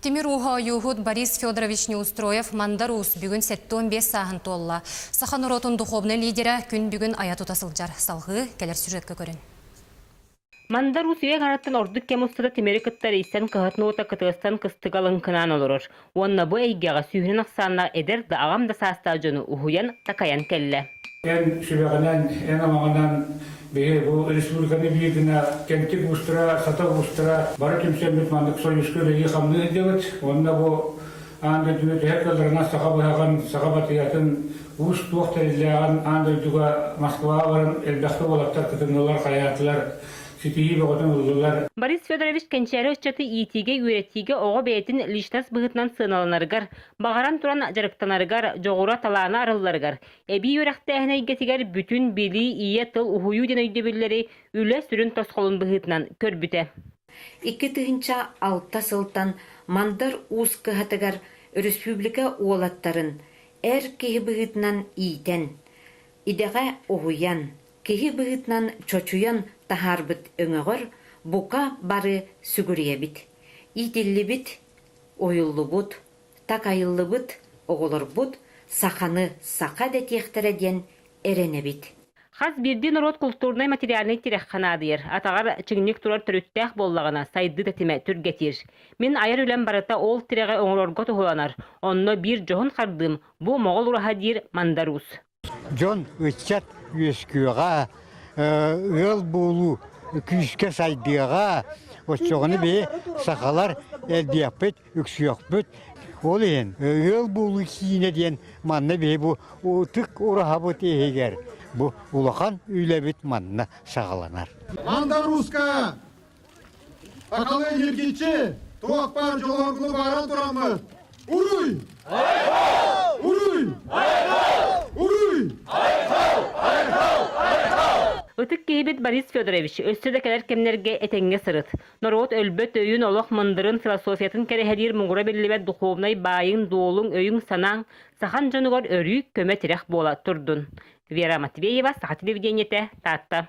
Тимир ууһа ойууһут Борис Федорович Неустроев Мандар Уус бүгүн 75 сааһын туолла. Саха норуотун духовнай лидера күн бүгүн айа тута сылдьар. Салҕыы кэлэр сюжетка көрүн. Мандар Уус үйэ аҥарыттан ордук кэм устата тимири кытта эрийсэн кыһатын уота кытыастан кыстыга лыҥкынаан олорор уонна бу эйгэҕэ сүүһүнэн ахсааннаах эдэр да аҕам да саастаах дьону уһуйан, такайан кэллэ. Эн сүбэҕинэн, эн амаҕынан биһи бу республиканы биир гына Кэнтик уустара, Сата уустара бары түмсэммит маннык союзка үлэлии-хамныы сылдьабыт. Уонна бу аан дойдуну төһө кыалларынан саха быһаҕын, саха батыйатын, уус туох тэриллээҕин аан дойдуга Москваҕа баран элбэхтик уолаттар кытыннылар, хайаатылар, ситиһии бөҕөтүн ыллылар. Борис Федорович кэнчээри ыччаты иитиигэ-үөрэтиигэ оҕо бэйэтин личность быһыытынан сыаналанарыгар, баҕаран туран дьарыктанарыгар, дьоҕура, талаана арылларыгар, эбии үөрэхтээһин эйгэтигэр бүтүн билии, ийэ тыл, уһуйуу диэн өйдөбүллэри үлэ сүрүн тосхолун быһыытынан көрбүтэ. 2006 сылтан Мандар Уус кыһатыгар өрөспүүбүлүкэ уолаттарын эр киһи быһыытынан иитэн, идэҕэ уһуйан, киһи быһыытынан чочуйан таһаарбыт өҥөҕөр бука бары сүгүрүйэбит. Иитиллибит, уһуйуллубут, такайыллыбыт оҕолорбут саханы саха дэтиэхтэрэ диэн эрэнэбит. Хас биирдии норуот култуурунай-материальнай тирэххэ наадыйар, атаҕар чиҥник турар төрүттээх буоллаҕына, сайдыы тэтимэ түргэтиир. Мин айар үлэм барыта ол тирэҕи оҥорорго туһуланар, онно биир дьоһун хардыым бу Моҕол ураһа диир Мандар Уус. Дьон, ыччат үөскүөҕэ, ыал буолуу күүскэ сайдыаҕа, оччоҕуна биһи сахалар элбиэхпит, үксүөхпүт. Ол иһин ыал буолуу киинэ диэн манна биһи бу ытык ураһабыт иһигэр бу улахан үлэбит манна саҕаланар. Мандаруска Сахалыы ньиргиччи туох баар дьолоргуну бааран тураммыт Уруй! Уруй! Уруй! Ытык киһибит Борис Федорович, өссө да кэлэр кэмнэргэ этэҥҥэ сырыт. Норуот өлбөт өйүн, олох мындырын, философиятын кэрэһэлиир муҥура биллибэт духовнай баайыҥ-дуолуҥ, өйүҥ-санааҥ сахан дьонугар өрүү көмө-тирэх буола турдун. Вера Матвеева, Саха телевидениетэ, Таатта.